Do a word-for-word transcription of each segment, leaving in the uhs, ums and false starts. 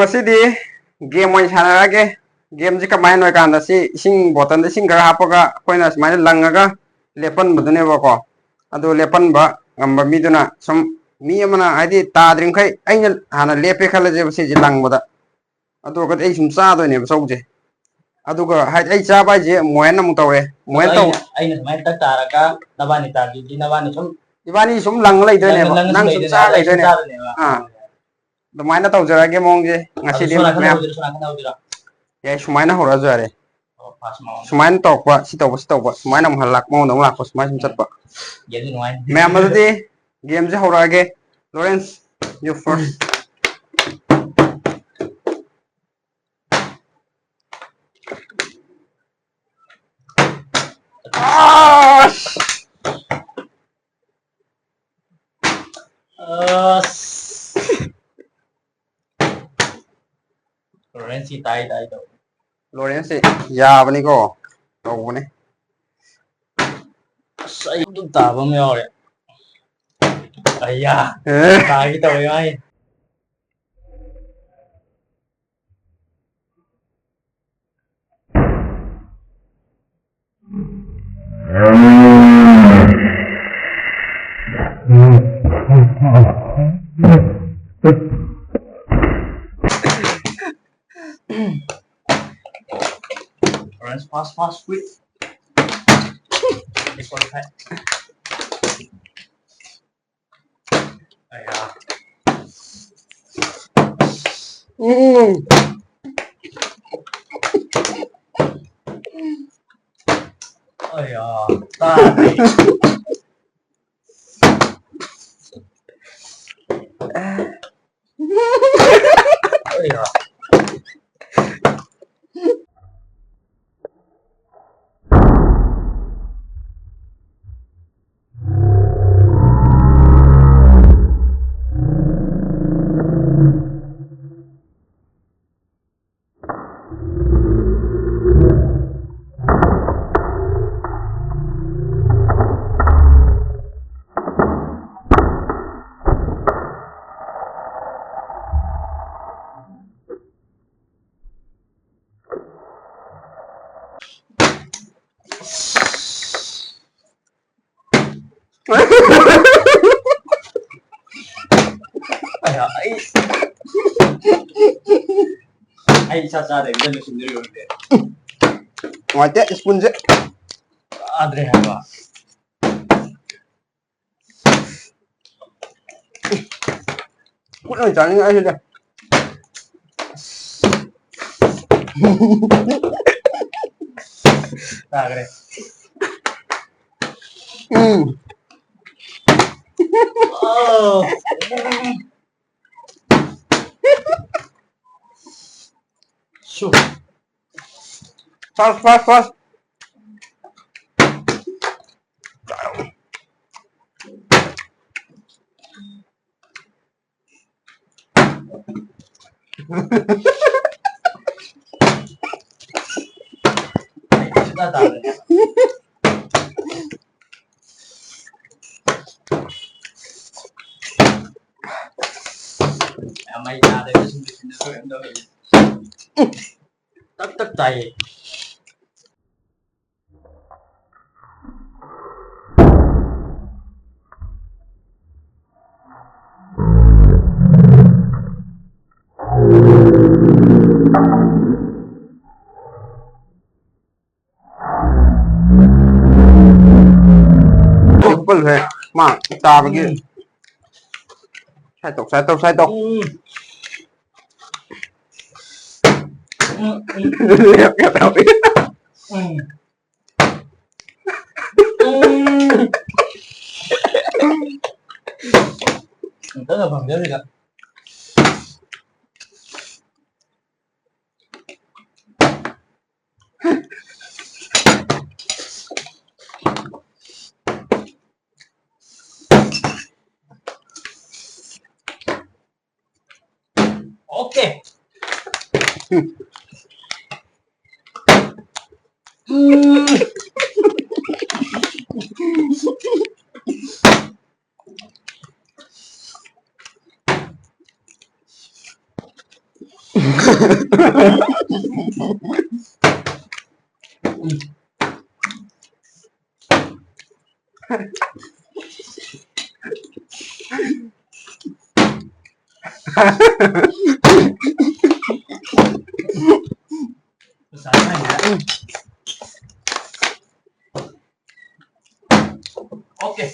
ꯉꯁꯤꯗꯤ ꯒꯦꯝ ꯑꯣꯏꯅ ꯁꯥꯟꯅꯔꯛꯑꯒꯦ꯫ ꯒꯦꯝꯁꯤ ꯀꯃꯥꯏꯅ ꯑꯣꯏꯀꯥꯟꯗ, ꯁꯤ ꯏꯁꯤꯡ ꯕꯣꯇꯜꯗ ꯏꯁꯤꯡ ꯈꯔ ꯍꯥꯞꯄꯒ ꯑꯩꯈꯣꯏꯅ ꯁꯨꯃꯥꯏꯅ ꯂꯪꯉꯒ ꯂꯦꯞꯄꯟꯕꯗꯨꯅꯦꯕꯀꯣ꯫ ꯑꯗꯨ ꯂꯦꯞꯄꯟꯕ ꯉꯝꯕ ꯃꯤꯗꯨꯅ ꯁꯨꯝ, ꯃꯤ ꯑꯃꯅ ꯍꯥꯏꯗꯤ ꯇꯥꯗ꯭ꯔꯤꯃꯈꯩ, ꯑꯩꯅ ꯍꯥꯟꯅ ꯂꯦꯞꯄꯦ ꯈꯜꯂꯁꯦꯕ ꯁꯤꯁꯦ ꯂꯪꯕꯗ, ꯑꯗꯨ ꯑꯣꯏꯔꯒꯗꯤ ꯑꯩ ꯁꯨꯝ ꯆꯥꯗꯣꯏꯅꯦꯕ ꯆꯧꯁꯦ꯫ ꯑꯗꯨꯒ ꯍꯥꯏꯗꯤ ꯑꯩ ꯆꯥꯕ ꯍꯥꯏꯁꯦ ꯃꯣꯍꯦꯟ ꯑꯃꯨꯛ ꯇꯧꯔꯦ꯫ ꯃꯣꯍꯦꯟ ꯇꯧ ꯑꯩꯅ ꯁꯨꯃꯥꯏꯅ ꯇꯛ ꯇꯥꯔꯒ ꯅꯕꯥꯅꯤ ꯇꯥꯗꯣꯏꯗꯤ ꯅꯕꯥꯅꯤ ꯁꯨꯝ ꯏꯕꯥꯅꯤ ꯁꯨꯝ ꯂꯪꯉ ꯂꯩꯗꯣꯏꯅꯦꯕ, ꯂꯪꯉ ꯅꯪ ꯁꯨꯝ ꯂꯩꯗꯣꯏꯅꯦ, ꯆꯥ ꯑꯩ ꯁꯨꯝ ꯂꯩꯗꯣꯏꯅꯦ꯫ ꯆꯥꯗꯣꯏꯅꯦꯕ꯫ ꯑꯥ꯫ ꯑꯗꯨꯃꯥꯏꯅ ꯇꯧꯖꯔꯛꯑꯒꯦ ꯃꯑꯣꯡꯁꯦ ꯑꯗꯨ ꯉꯁꯤꯗꯤ ꯁꯣꯝ ꯅꯥꯀꯟꯗ ꯃꯌꯥꯝ꯫ ꯍꯧꯗꯣꯏꯔꯣ, ꯁꯣꯝ ꯅꯥꯀꯟꯗ ꯍꯧꯗꯣꯏꯔꯣ? ꯌꯥꯏ, ꯁꯨꯃꯥꯏꯅ ꯍꯧꯔꯛꯑꯁꯨ ꯌꯥꯔꯦ꯫ ꯑꯣ, ꯐꯥꯁ ꯃꯑꯣꯡ꯫ ꯁꯨꯃꯥꯏꯅ ꯇꯧꯔꯛꯄ, ꯁꯤ ꯇꯧꯕ, ꯁꯤ ꯇꯧꯕ, ꯁꯨꯃꯥꯏꯅ ꯑꯃꯨꯛ ꯍꯜꯂꯛ ꯃꯑꯣꯡꯗ ꯑꯃꯨꯛ ꯂꯥꯛꯄ, ꯁꯨꯃꯥꯏꯅ ꯁꯨꯝ ꯎꯝ꯫ ꯆꯠꯄ꯫ ꯌꯦꯡꯁꯤ ꯅꯨꯡꯉꯥꯏꯅꯤ꯫ ꯃꯌꯥꯝ ꯑꯗꯨꯗꯤ ꯒꯦꯝꯁꯦ ꯍꯧꯔꯛꯑꯒꯦ꯫ Lawrence, you first. ꯑꯁ! ꯑꯁ! ꯂꯣꯔꯦꯟꯁꯀꯤ ꯇꯥꯏ ꯇꯥꯏ ꯇꯧ꯫ ꯂꯣꯔꯦꯟꯁꯁꯤ ꯌꯥꯕꯅꯤꯀꯣ, ꯇꯧꯕꯅꯤ꯫ ꯑꯁ, ꯑꯩ ꯑꯗꯨꯝ ꯇꯥꯕ ꯑꯃ ꯌꯥꯎꯔꯦ꯫ ꯑꯌꯥ! ꯑꯦ! ꯇꯥꯒꯦ ꯇꯧꯋꯦ ꯃꯥꯏ꯫ Orange, fast, fast, quick. Disqualify. ꯑꯌꯥ꯫ ꯎꯝ꯫ ꯑꯌꯥ꯫ ꯇꯥꯗꯦ꯫ ꯑꯌꯥ꯫ ꯑꯩ ꯑꯩ ꯏꯁꯥ ꯆꯥꯗꯕꯤꯗ ꯂꯣꯏꯁꯤꯟꯗꯣꯔꯤꯕꯅꯦ꯫ ꯅꯨꯡꯉꯥꯏꯇꯦ, ꯁ꯭ꯄꯨꯟꯁꯦ꯫ ꯆꯥꯗ꯭ꯔꯦ ꯍꯥꯏꯕ꯫ ꯈꯨꯠ ꯑꯣꯏꯅ ꯆꯥꯅꯤꯡꯉꯛꯑꯦ ꯁꯤꯗ꯫ ꯇꯥꯈ꯭ꯔꯦ꯫ ꯎꯝ꯫ ꯑꯥꯎ꯫ ꯁꯨ꯫ ꯐꯥꯁ, ꯐꯥꯁ, ꯐꯥꯁ꯫ ꯇꯛ ꯇꯛ ꯇꯥꯏꯌꯦ꯫ ꯀꯜꯂꯦ꯫ ꯃꯥ ꯇꯥꯕꯒꯤ꯫ ꯎꯝ꯫ ꯁꯥꯏ ꯇꯧ, ꯁꯥꯏ ꯇꯧ, ꯁꯥꯏ ꯇꯧ꯫ ꯎꯝ꯫ ꯎꯝ, ꯎꯝ꯫ ꯂꯦꯞꯀꯦ ꯇꯧꯏ꯫ ꯎꯝ꯫ ꯎꯝ꯫ ꯑꯝꯇꯒ ꯐꯪꯖꯔꯤꯗ꯫ Okay. ꯎꯝ꯫ Okay.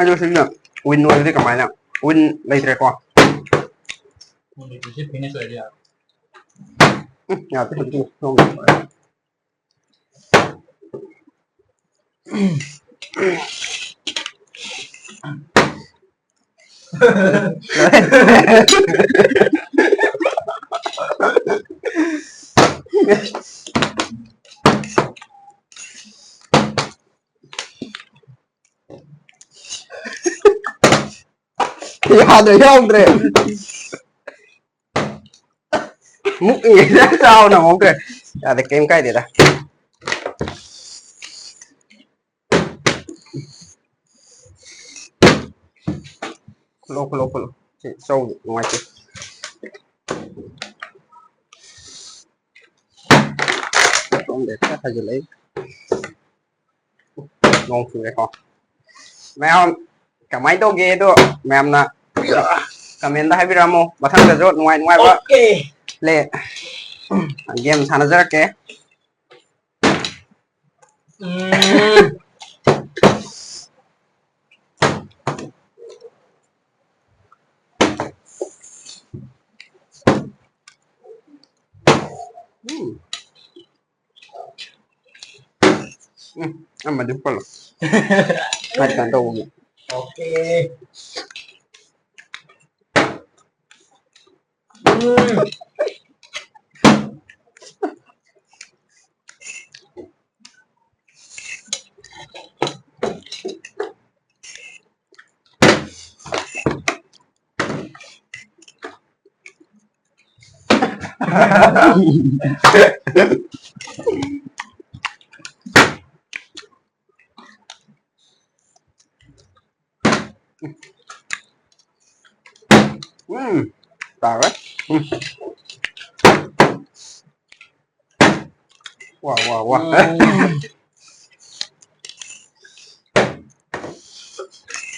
ꯑꯗꯣ ꯁꯤꯅ win ꯑꯣꯏꯔꯗꯤ ꯀꯃꯥꯏꯅ? Win ꯂꯩꯇ꯭ꯔꯦꯀꯣ? Win ꯂꯩꯇ꯭ꯔꯤꯁꯦ finish ꯑꯣꯏꯔꯗꯤ ꯌꯥꯔꯦ꯫ ꯎꯝ, ꯌꯥꯗꯦ, ꯍꯧꯖꯤꯛꯀꯤ ꯁꯣꯝꯗ꯫ ꯌꯥꯗ꯭ꯔꯦ, ꯌꯥꯎꯗ꯭ꯔꯦ꯫ ꯃꯨꯛ ꯆꯥꯎꯅ ꯍꯧꯈ꯭ꯔꯦ꯫ ꯌꯥꯗꯦ, ꯀꯩꯝ ꯀꯥꯏꯗꯦꯗ꯫ ꯈꯨꯜꯂꯣ, ꯈꯨꯜꯂꯣ, ꯈꯨꯜꯂꯣ꯫ ꯁꯤ ꯆꯧ ꯅꯨꯡꯉꯥꯏꯇꯦ꯫ ꯁꯣꯝꯗ ꯍꯦꯛꯇ ꯍꯥꯏꯖꯤꯜꯂꯛꯏ꯫ ꯅꯣꯡ ꯆꯨꯔꯦꯀꯣ꯫ ꯃꯌꯥꯝ ꯀꯃꯥꯏꯅ ꯇꯧꯒꯦꯗꯣ ꯃꯌꯥꯝꯅ comment ꯍꯥꯏꯕꯤꯔꯛꯑꯝꯃꯣ꯫ ꯃꯊꯪꯗꯁꯨ ꯅꯨꯡꯉꯥꯏ ꯅꯨꯡꯉꯥꯏꯕ Okay. Play game ꯁꯥꯟꯅꯖꯔꯛꯀꯦ꯫ ꯎꯝ꯫ ꯎꯝ꯫ ꯎꯝ, ꯑꯃꯗꯤ ꯄꯜꯂꯣ꯫ ꯃꯥꯗꯤ ꯀꯩꯅꯣ ꯇꯧꯕꯅꯦ꯫ Okay. ꯎꯝ꯫ ꯎꯝ, ꯇꯥꯔꯦ꯫ ꯎꯝ꯫ ꯋꯥ, ꯋꯥ, ꯋꯥ꯫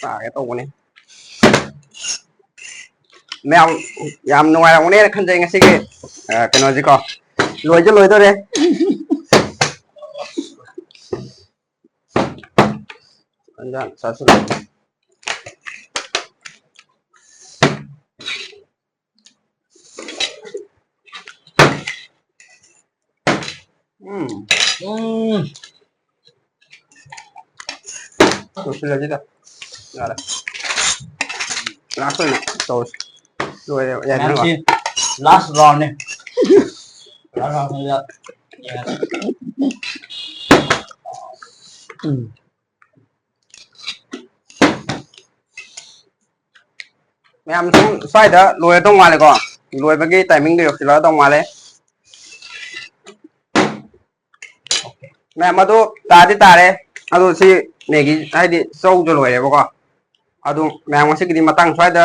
ꯇꯥꯒꯦ ꯇꯧꯕꯅꯤ꯫ ꯃꯌꯥꯝ ꯌꯥꯝ ꯅꯨꯡꯉꯥꯏꯔꯝꯒꯅꯦꯅ ꯈꯟꯖꯩ ꯉꯁꯤꯒꯤ, ꯑ, ꯀꯩꯅꯣꯁꯤꯀꯣ꯫ ꯂꯣꯏꯁꯨ ꯂꯣꯏꯗꯣꯔꯦ꯫ ꯏꯟꯖꯥꯡ ꯆꯥꯁꯤꯜꯂꯣ꯫ ꯎꯝ꯫ ꯎꯝ꯫ ꯂꯣꯏꯁꯤꯜꯂꯁꯤꯗ꯫ ꯌꯥꯔꯦ꯫ Last ꯑꯣꯏꯅ ꯇꯧꯔꯁꯤ꯫ ꯂꯣꯏꯔꯦ, ꯌꯥꯏꯐꯅꯕ꯫ ꯃꯌꯥꯝꯁꯤ last roundꯅꯤ꯫ Last roundꯁꯤꯗ ꯌꯦꯡꯉꯁꯤ꯫ ꯎꯝ꯫ ꯃꯌꯥꯝ ꯁꯨꯝ ꯁ꯭ꯋꯥꯏꯗ ꯂꯣꯏꯔꯗꯧ ꯃꯥꯜꯂꯦꯀꯣ꯫ ꯂꯣꯏꯕꯒꯤ timingꯗꯣ ꯌꯧꯁꯤꯜꯂꯛꯑꯗꯧ ꯃꯥꯜꯂꯦ꯫ ꯃꯌꯥꯝ ꯑꯗꯨ ꯇꯥꯗꯤ ꯇꯥꯔꯦ꯫ ꯑꯗꯨ ꯁꯤ ꯃꯦꯒꯤ ꯍꯥꯏꯗꯤ ꯆꯧꯗꯣ ꯂꯣꯏꯔꯦꯕꯀꯣ꯫ ꯑꯗꯨ ꯃꯌꯥꯝ ꯉꯁꯤꯒꯤꯗꯤ ꯃꯇꯥꯡ ꯁ꯭ꯋꯥꯏꯗ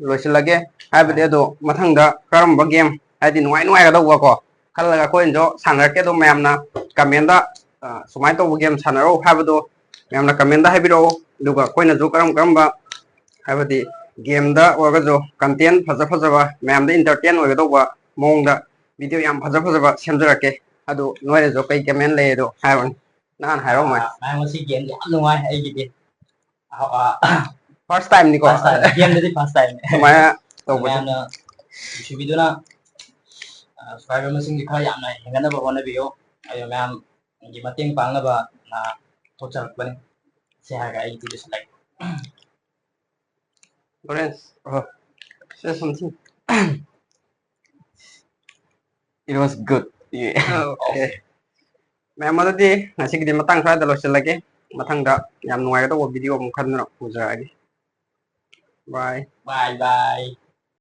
ꯂꯣꯏꯁꯤꯜꯂꯒꯦ꯫ ꯍꯥꯏꯕꯗꯤ ꯑꯗꯣ ꯃꯊꯪꯗ ꯀꯔꯝꯕ game ꯍꯥꯏꯗꯤ ꯅꯨꯡꯉꯥꯏ ꯅꯨꯡꯉꯥꯏꯒꯗꯧꯕꯀꯣ ꯈꯜꯂꯒ ꯑꯩꯈꯣꯏꯅꯁꯨ ꯁꯥꯟꯅꯔꯛꯀꯦ꯫ ꯑꯗꯣ ꯃꯌꯥꯝꯅ commentꯗ, ꯑ, ꯁꯨꯃꯥꯏꯅ ꯇꯧꯕ game ꯁꯥꯟꯅꯔꯛꯎ ꯍꯥꯏꯕꯗꯣ ꯃꯌꯥꯝꯅ commentꯗ ꯍꯥꯏꯕꯤꯔꯛꯑꯣ꯫ ꯑꯗꯨꯒ ꯑꯩꯈꯣꯏꯅꯁꯨ ꯀꯔꯝ ꯀꯔꯝꯕ ꯍꯥꯏꯕꯗꯤ gameꯗ ꯑꯣꯏꯔꯒꯁꯨ content ꯐꯖ ꯐꯖꯕ ꯃꯌꯥꯝꯗ entertain ꯑꯣꯏꯒꯗꯧꯕ ꯃꯑꯣꯡꯗ video ꯌꯥꯝ ꯐꯖ ꯐꯖꯕ ꯁꯦꯝꯖꯔꯛꯀꯦ꯫ ꯑꯗꯨ ꯅꯣꯏꯅꯁꯨ ꯀꯩ comment ꯂꯩ ꯑꯗꯣ ꯍꯥꯏꯔꯣꯅꯦ꯫ ꯅꯍꯥꯟ ꯍꯥꯏꯔꯣ ꯃꯥꯏ꯫ ꯑꯥ, ꯃꯌꯥꯝ ꯉꯁꯤ gameꯁꯦ ꯌꯥꯝ ꯅꯨꯡꯉꯥꯏ ꯑꯩꯒꯤꯗꯤ꯫ ꯑꯥ, ꯑꯥ, first timeꯅꯤꯀꯣ? First time꯫ Gameꯗꯗꯤ first time꯫ ꯁꯨꯃꯥꯏꯅ ꯇꯧꯕꯁꯦ꯫ ꯃꯌꯥꯝꯅ ꯅꯨꯡꯁꯤꯕꯤꯗꯨꯅ, ꯑꯥ, subscriber ꯃꯁꯤꯡꯁꯦ ꯈꯔ ꯌꯥꯝꯅ ꯍꯦꯟꯒꯠꯅꯕ ꯍꯣꯠꯅꯕꯤꯌꯨ꯫ ꯑꯗꯨ ꯃꯌꯥꯝꯒꯤ ꯃꯇꯦꯡ ꯄꯥꯡꯅꯕ, ꯑꯥ, ꯊꯣꯛꯆꯔꯛꯄꯅꯤ꯫ ꯁꯤ ꯍꯥꯏꯔꯒ ꯑꯩ ꯂꯣꯏꯁꯤꯜꯂꯒꯦ꯫ Orange. Oh, say something. It was good. Yeah. Okay. ꯃꯌꯥꯝ ꯑꯗꯨꯗꯤ ꯉꯁꯤꯒꯤꯗꯤ ꯃꯇꯥꯡ ꯁ꯭ꯋꯥꯏꯗ ꯂꯣꯏꯁꯤꯜꯂꯒꯦ꯫ ꯃꯊꯪꯗ ꯌꯥꯝ ꯅꯨꯡꯉꯥꯏꯒꯗꯧꯕ video ꯑꯃꯨꯛ ꯈꯟꯗꯨꯅ ꯄꯨꯖꯔꯛꯑꯒꯦ꯫ Bye꯫ Bye, bye꯫